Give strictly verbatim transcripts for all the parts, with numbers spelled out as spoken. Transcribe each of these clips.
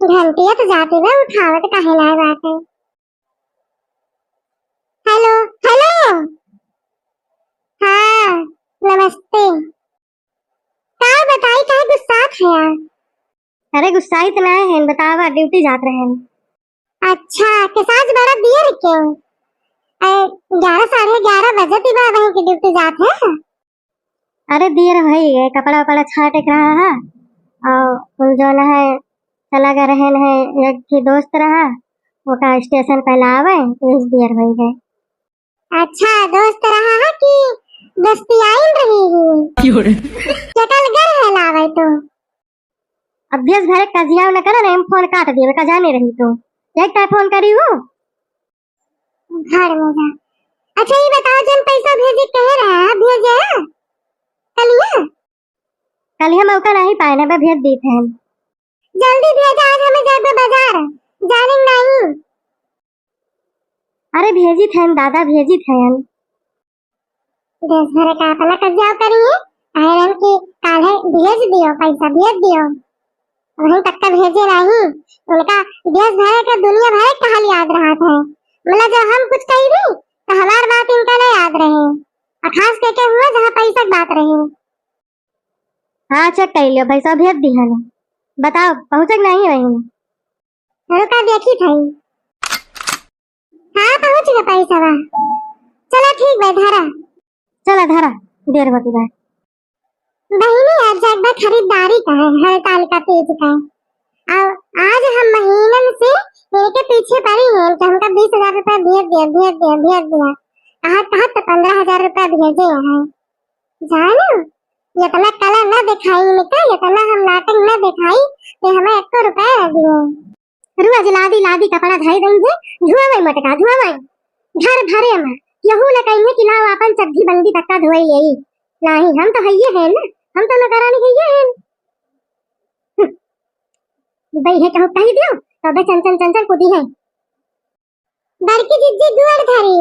घंटिया तो जाती बा, उठावत काहे नाय बाटे? हेलो, हेलो। हाँ, नमस्ते। का बताई, काहे गुस्सात है यार? अरे गुस्साइत नाय है, बतावा, ड्यूटी जात रहे। अच्छा, के साज बड़ा दियर के? ए, ग्यारह, साढ़े ग्यारह बजत ही बा, वहीं की ड्यूटी जात है। अरे दियर भाई, ये कपड़ा वपड़ा छाटे के रहा है, और उन जौन है चला गए रहन है, एक ठे दोस्त रहा, ओका स्टेशन पे लावे, तो इस दियर भाई गए। अच्छा, दोस्त रहा है कि दोस्तियाइन रही है? क्यों रे? चटलगर है लावे तो। अब भेज भरे का जियाव न करे ना, हम फोन काट दिए, का जाने रही तो। एक टाइम फोन करी हूँ। घर में जा। अच्छा, ये बताओ, जन पैसा भेजे कहे रहा, भेजे है? कलिया? कलिया मौका नहीं पाए ना, बे भेज दी थे। जल्दी भेजा, आज हमें जाए बे बाजार, जाने नहीं। अरे भेजी थे दादा, भेजी थे। देश भर का अपना कब्जा करिए, कहन कि काल्हे भेज दियो, पैसा भेज दियो। वहीं तक का भेजे नहीं, उनका देश भर के दुनिया भर का हाल याद रहत है। मतलब जब हम कुछ कही दी, तो हमार बात इनका नहीं याद रहे, और खास करके हुआ जहाँ पैसा की बात रहे। हाँ, चेक कर लियो, पैसा भेज दी है। बताओ, पहुँचे कि नहीं रही? रुका, देखी थई। हाँ, पहुँच गया पैसा बा। चला, ठीक बा, धरा। चला, धरा, देर होती बा। बहिनी, आज एक बार खरीदारी का है, हड़ताल का, तीज का। और आज हम महीनन से इनके पीछे पड़ी हैं कि हमका बीस हजार रुपया भेज दिया, भेज दिया, भेज दिया। कहा, कहा तो पन्द्रह हजार रुपया भेजे हैं। जानो, इतना कला ना दिखाई इनका, इतना हम नाटक ना दिखाई कि हमें एक रुपया ना दिए। रुआ जी, लादी, लादी कपड़ा धई दई है, धुआवई मटका, धुआवई। घर भरे में केहू न कहिए कि लाओ आपन चड्ढी बंदी तक्का धोई लेई। नाही, हम तो हइये हैं ना, हम तो नौकरानी हइये हैं। हम्म, बई है कहूँ कही दियो, तो बे चंचन चंचन कूदी है। बड़की जिज्जी गोड़ धरी।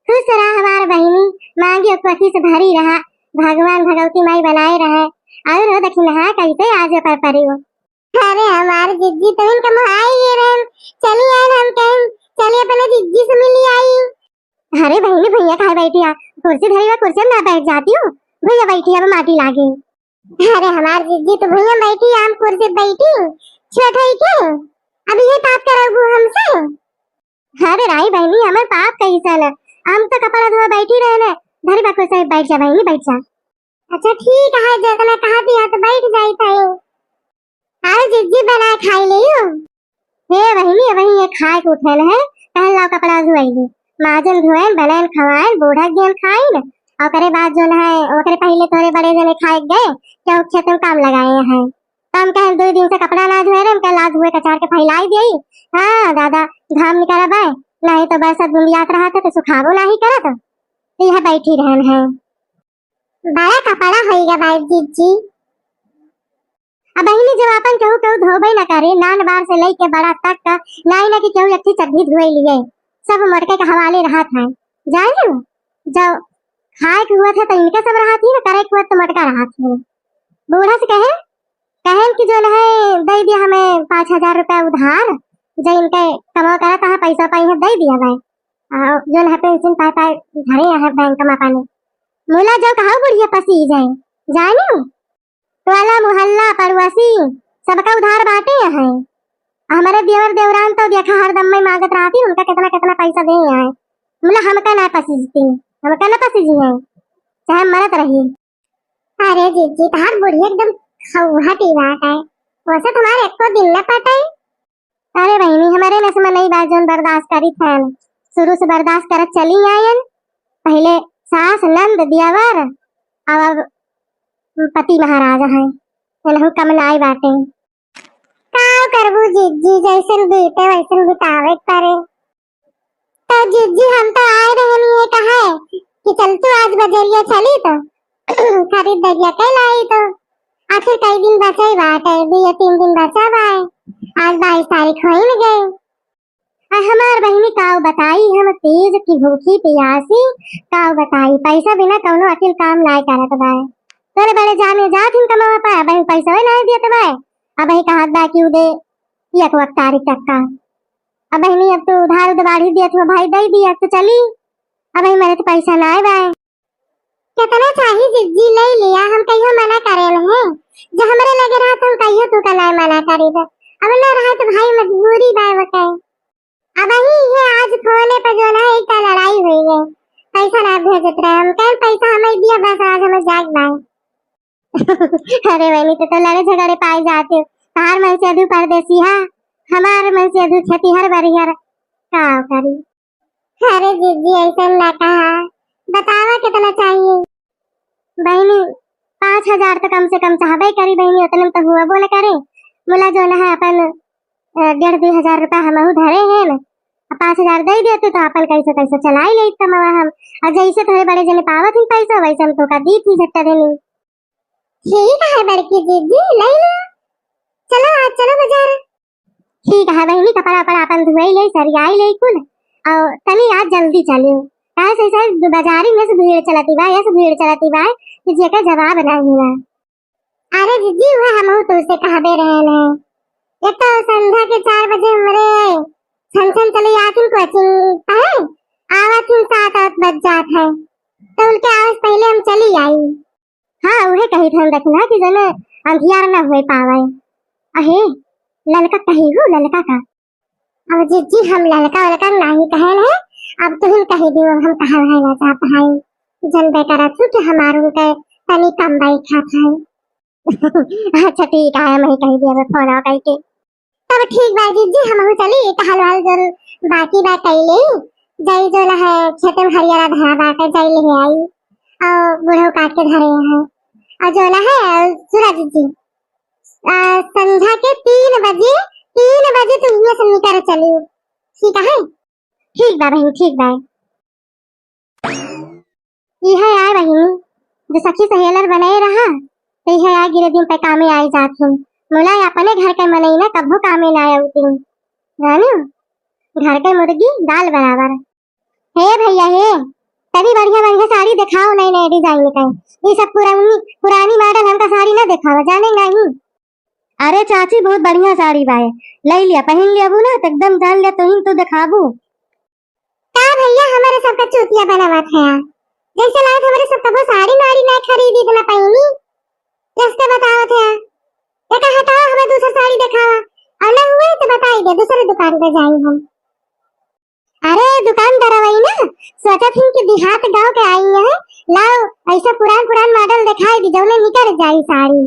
खुश रहा हमार बहिनी, मांगी और कोठी से भरी रहा, भगवान भगवती माई बनाए रहे। और हो दखिनहा कैसे आज पर परी हो। अरे हमार जिज्जी तो इनका मोहाई ये रहन, चली आए हम कहें, चली अपने जिज्जी से मिली आई। अरे बहिनी, भैया कहाँ बैठी है? कुर्सी धरी हुआ, कुर्सी में ना बैठ जाती हूँ, भैया बैठी है, अब माटी लागे। अरे हमार जिज्जी तो भुइयां बैठी, आम कुर्सी बैठी, छोट है के? अब ये बात करबू हमसे? अरे राई बहिनी, हमें पाप कैसन? हम तो कपड़ा धोए बैठी रहे ने, धरी बा कुर्सी, बैठ जा बहिनी, बैठ जा। अच्छा ठीक है, जितना कहा दिया तो बैठ जाई थे। अरे जिज्जी बना खाई लियो। हे बहिनी, वही ये खाए के उठेन है, पहन लाओ कपड़ा धोएली, माजन धोएन, बनेन खवाएन, बूढ़ा गेन खाइन, और ओकरे बाद जौन है, ओकरे पहले तोरे बड़े जने खाए गए, क्या खेत में काम लगाए हैं। तो हम कहें दो दिन से कपड़ा ना धोए रहे, हम कहें ला धोए कचार के फैलाई दिए। हाँ दादा, घाम निकल बा, नहीं तो बरसात बुंदियात रहा था तो सुखाबो नहीं करत, तो यह बैठी रहन है। बड़ा कपड़ा होइगा भाई जिज्जी। अब बहिनी जब आपन केहू केहू धोबे न करे, नान बार से लेके बड़ा तक का, नाई ना कि केहू एक ठे चड्ढी धोए लिए, सब मोटके के हवाले रहत है। जाने हो, जब खाए के हुआ था तो इनका सब रहत ही ना, करे के हुआ तो मोटका रहत ही। बूढ़ा से कहे, कहेन कि जौन है दे दिया हमें पाँच हजार रुपया उधार, जो इनके कमा करा तहाँ पैसा पाई है दे दिया भाई। और जौन है पेंशन पाए पाए धरे है बैंक में पानी। मुला जो कहा बुढ़िया पसी जाए, जाने हो? टोला मोहल्ला पड़ोसी सबका उधार बाटे हैं। हमारे देवर देवरान तो देखा हरदम में मांगत रहती, उनका कितना कितना पैसा दे हैं। मुला हमका ना पसीजती, हमका ना पसीजी है, चाहे मरत रही। अरे जीजी, तहार बुढ़िया एकदम खौहटी बात है, वैसे तुम्हारे एको दिन न पटे। अरे बहिनी, हमरे नस में नहीं बा जौन बर्दाश्त करी थन। शुरू से बर्दाश्त करत चली आयन। पहले सास, नंद, दियावर, अब, अब पति महाराज हैं। इनहू कम नाई बाटे। का करबू जिज्जी, जैसन बीते वैसन बितावे के पड़े। तो जिज्जी, हम तो आए रहनी है कहे कि चल तू आज बजरिया चली तो खरीद दरिया के लाई तो। आखिर कई दिन बचे बाटे, दुई तीन दिन बचा बाए। आज बाईस तारीख होइन गए। आ हमार बहिनी काव बताई, हम तीज की भूखी पियासी काव बताई, पैसा बिना कौनो अकिल काम नाय करत बाए। तोरे बड़े जाने जात हिन कमावा पाए, बहिन पैसा नाय दियत बाए। अबहीं कहत बा कि उ दे एक वक्त तारीख तक का। अब बहिनी, अब तो उधार उधार ही दिया था भाई, दे दिया तो चली। अब बहिनी, मेरे तो पैसा ना आए बाए। कितना चाही जिज्जी, ले लिया, हम कहियो मना करे नहीं। जो हमरे लगे रहा तो हम कहियो तू का ना मना करी दे। अब ना रहा तो भाई मजबूरी बाए बटे। अब ही ये आज फोने पर जो ना एक लड़ाई हुई है, पैसा ना भेजत रहे, हम कहें पैसा हमें दिया, बस आज हमें जाग बाए। अरे बहिनी, तो, तो लड़े झगड़े पाए जाते हो। तहार मन से अधू परदेसी है, हमार मन से अधू खेती हर बरिहर का करी। अरे जिज्जी, ऐसा ना कहा, बतावा कितना चाहिए? बहिनी, पाँच हजार तो कम से कम चाहबे करी बहिनी, उतने में तो हुआ बोले करे। मुला जो ना है अपन, अ, डेढ़ दो हजार रुपया हमहू धरे हैं ना, अब पाँच हजार दे देते तो अपन कैसे कैसे चलाई ले कमावा हम। और जैसे थोड़े बड़े जने पावत ही पैसा, वैसे हम तो का दी थी झट्टा देनी। ठीक है बड़की जिज्जी, ले लो, चलो आज चलो बाजार। ठीक है बहिनी, कपड़ा वपड़ा अपन धुआई ले, सरियाई ले कुल, और तनी आज जल्दी चलियो, काहे से, से बाजारी में से भीड़ चलती बा, ऐसे भीड़ चलती बा कि जेकर जवाब नहीं हुआ। अरे जिज्जी, वह हमहू तुमसे कहबे रहे न, एक तो संध्या के चार बजे हमरे छन छन चले आथिन कोचिंग है, आवत हिन सात आठ बज जात है, तो उनके आवे से पहले हम चली आई। हाँ, उहे कही थे हम देखना कि जने अंधियार ना हुए पावे। अहे, ललका कही हो, ललका का। अब जिज्जी, हम ललका वलका नाही कहल है, अब तुहिन कही दियो, हम कहल है ना चाहत है। जनबे करत हूँ कि हमार उनके तनी कम बैठत है। अच्छा ठीक है, मैं कही दिया, मैं फोन आ कही के। तब ठीक बा जिज्जी, हमहू चली, टहल वहल जल बाकी बा कइले, जाई जो ना है खेते में हरियरा धरा बाटे, जाई ले आई, और बूढ़ो काट के धरे हैं, और जो ना है सुना जिज्जी, आ, संझा के तीन बजे, तीन बजे तू हियां से निकर चली, ठीक है? ठीक बा बहिन, ठीक बा। इहे आए बहिनी, जो सखी सहेलर बनाए रहा, तो इहे आए गिरे दिन पे कामे आई जात ही। मुला अपने घर के मनई ना कभो कामे ना आउती। जानू, घर के मुर्गी दाल बराबर। हे भैया हे, तनी बढ़िया बढ़िया साड़ी देखाओ, नए नए डिजाइन के। ये सब पुरानी, पुरानी मॉडल हमका साड़ी ना देखावा, जाने नहीं। अरे चाची, बहुत बढ़िया साड़ी बाए, ले लिया, पहन लिया बू ना, तो एकदम जान लिया, तुहिन तू देखाबू। का भैया, हमारे सबका चूतिया बनावत है? जैसे लागत हमारे सब कबो साड़ी नाड़ी ना खरीदी, इतना पहनी। रस्ते बतावत है, ये कहा था हमें दूसरा साड़ी दिखावा, और ना हुए तो बताई दे, दूसरे दुकान पे जाई हम। अरे दुकान दरवाई ना, सोचत ही कि देहात गांव के आई है, लाओ ऐसा पुरान पुरान मॉडल दिखाई दी, जौने निकल जाई साड़ी।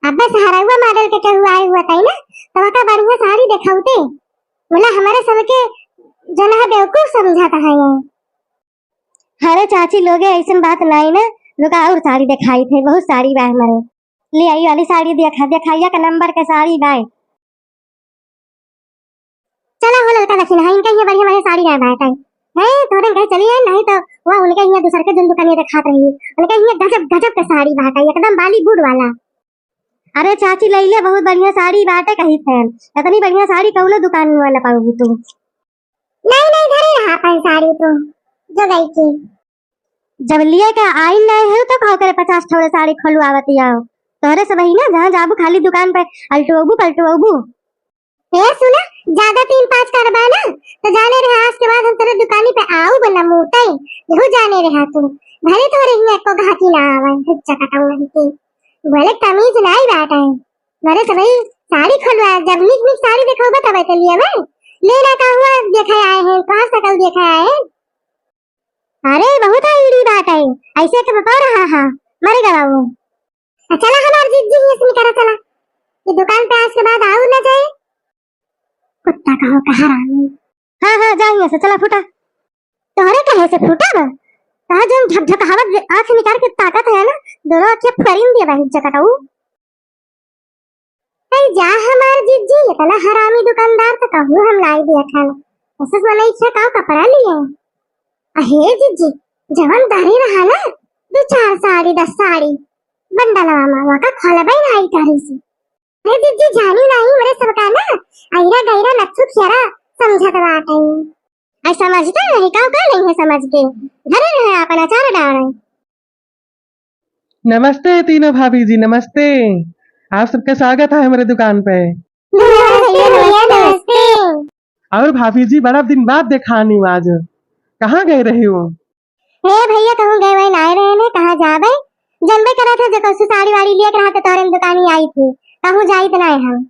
अब बस हरौआ मॉडल के केहू आए हुआ ताई ना, तो वका बढ़िया साड़ी देखाउते। बोला हमारे सबके जन है बेवकूफ समझत है ये। अरे चाची लोगे, ऐसन बात नाई ना, रुका और साड़ी देखाई थे, बहुत साड़ी बा हमारे। ले आई वाली साड़ी देखा, देखाइया का नंबर के साड़ी बाय। चला हो ललका दखिन, हाँ, इनका ये बढ़िया बढ़िया साड़ी ना बाय ताई। हैं, तोरे कहे चली है, नहीं तो वह उनके यहाँ दूसर के जन दुकानिया देखात रही, उनके यहाँ गजब गजब के साड़ी बाटे, एकदम बॉलीवुड वाला। अरे चाची, लइले बहुत बढ़िया साड़ी बाटे कही थे, इतनी बढ़िया साड़ी कौनो दुकान में ना पाऊगी तू। नहीं, नहीं, धरे रहा अपन साड़ी तू, जो गई की। जब लिए का आइन नहीं है तो का करे पचास ठौरे साड़ी खोलवावत आओ। तोहरे सब ही ना, जहाँ जाबू खाली दुकान पे अल्टोबू पलटोबू। ए सुना, ज्यादा तीन पाँच करबा ना, तो जाने रहा आज के बाद हम तेरे दुकानी पे आऊ बना मूते, यहू जाने रहा तू। भले तोहरे हियाँ एको घाटी ना आवे, हुच्चा कटाऊ नहीं की। बोले तमीज नाई बाटे। बोले सब ही साड़ी खोलवा, जब निक निक साड़ी देखो बतावे के लिए मैं। लेना का हुआ, देखे आए हैं, कहाँ सकल देखे आए हैं? अरे बहुत आईड़ी बाटे, ऐसे के बता रहा हा, मरे गवा वो। आ, चला हमार जिज्जी ही इसमें करा चला। ये दुकान पे आज के बाद आऊ ना जाए। कुत्ता कहो का हरामी। हाँ, हाँ, जा यहाँ से, चला फुटा। तोहरे कहे से फुटा बा? तोहर जौन झकझकावत जे आँख निकाल के ताकत है ना, दोनों आँखें फरिन दिया बा, हिज्जा कटाऊ। अरे जा हमार जिज्जी, इतना हरामी दुकानदार तो कहूँ हम लाई दिया था। ऐसे वाला इच्छा का कपड़ा लिया? अहे जिज्जी, जवन दरी रहा ना, दो चार साड़ी, दस साड़ी, बंडलवा मा, वका खोलबे नाई करी से। अरे जिज्जी, जानी नहीं, मेरे सबका ना, आइरा गैरा नच्चू खियारा समझत बाटे। आई समझते नहीं, का, का नहीं है समझ के? घरे रहे अपन अचार डाल। नमस्ते तीनों भाभी जी, नमस्ते। आप सबके स्वागत है हमरे दुकान पे। नमस्ते भैया, नमस्ते। और भाभी जी, बड़ा दिन बाद देखानी आज, कहाँ गए रही हो? हे भैया, कहूँ गए वही नाय रहे ने, कहाँ जाबे? जनबे करत है, जो कसु साड़ी वाड़ी लिए के रहा तो तोरे दुकानी आई थी, कहूँ जाइत नाय हम।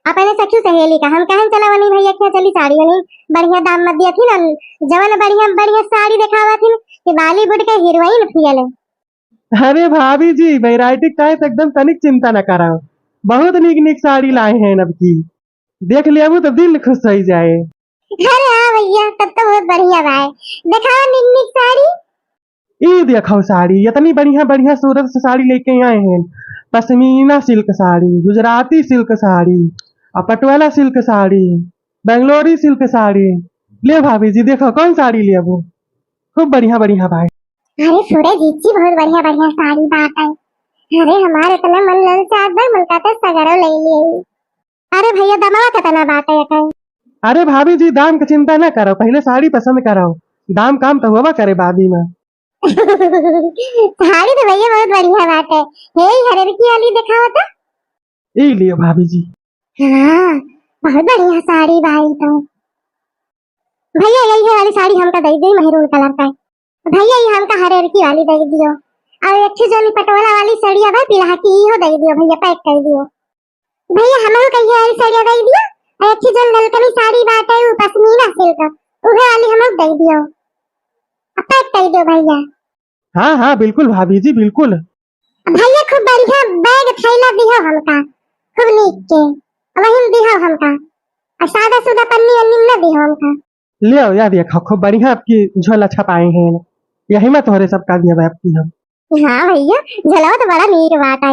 अपने सखी सहेली का हम कहन चला वनी भैया के चली साड़ी वनी बढ़िया दाम में दिया थी ना, जवन बढ़िया बढ़िया साड़ी देखावा थी कि बॉलीवुड के हीरोइन फियल है। अरे भाभी जी, वैरायटी का है तो एकदम तनिक चिंता न कराओ, बहुत नीक नीक साड़ी लाए हैं अब की, देख लेबू तो दिल खुश हो जाए। अरे हाँ भैया, तब तो बहुत बढ़िया बा। देखावा नीक नीक साड़ी। ई देखो साड़ी, इतनी बढ़िया बढ़िया सूरत से साड़ी लेके आए हैं। पश्मीना सिल्क साड़ी, गुजराती सिल्क साड़ी, और पटवाला सिल्क साड़ी, बेंगलोरी सिल्क साड़ी। ले भाभी जी, देखो कौन साड़ी लेबू, खूब बढ़िया बढ़िया बा। अरे सूरज, इची बहुत बढ़िया बढ़िया साड़ी बाटे। अरे हमारे इतना मन ललचात बा, मन कहता सगरो ले लिए। अरे भैया, दामवा कितना बाटे एकर? अरे भाभी जी, दाम के चिंता ना करो, पहले साड़ी पसंद करो, दाम काम तो होबा करे बादी में। साड़ी तो भैया बहुत बढ़िया बाटे। हे, ई हरेरकी वाली देखावा तो। ई लियो भाभी जी। हाँ, बहुत बढ़िया साड़ी बा ई तो। भैया, यही है वाली साड़ी हमका दे दे, मैरून कलर का। भैया, ये हमका हरेरकी वाली दे दियो। और एक ठे जोनी पटोला वाली साड़िया बा, पिलहकी, इहो दे दियो भैया, पैक कर दियो। भैया, हमहू कहिए वाली साड़िया दे दियो। और एक ठे जोन ललकनी साड़ी बाटे, उ पश्मीना सिल्क, उहे वाली हमहू दे दियो। अब पैक कर दियो भैया। हाँ, हाँ, बिल्कुल भाभी जी, बिल्कुल। भैया, खूब बढ़िया बैग थैला दिहो हमका, खूब नीक के, वही में दिहो हमका। और सादा सुदा पन्नी वन्नी में न दिहो हमका। ले आओ, या देखो, खूब बढ़िया आपकी झोला छपाए हैं, यही में तोहरे सबका दिया आपकी हम। हाँ भैया, झोलवा तो बड़ा नीक बाटे।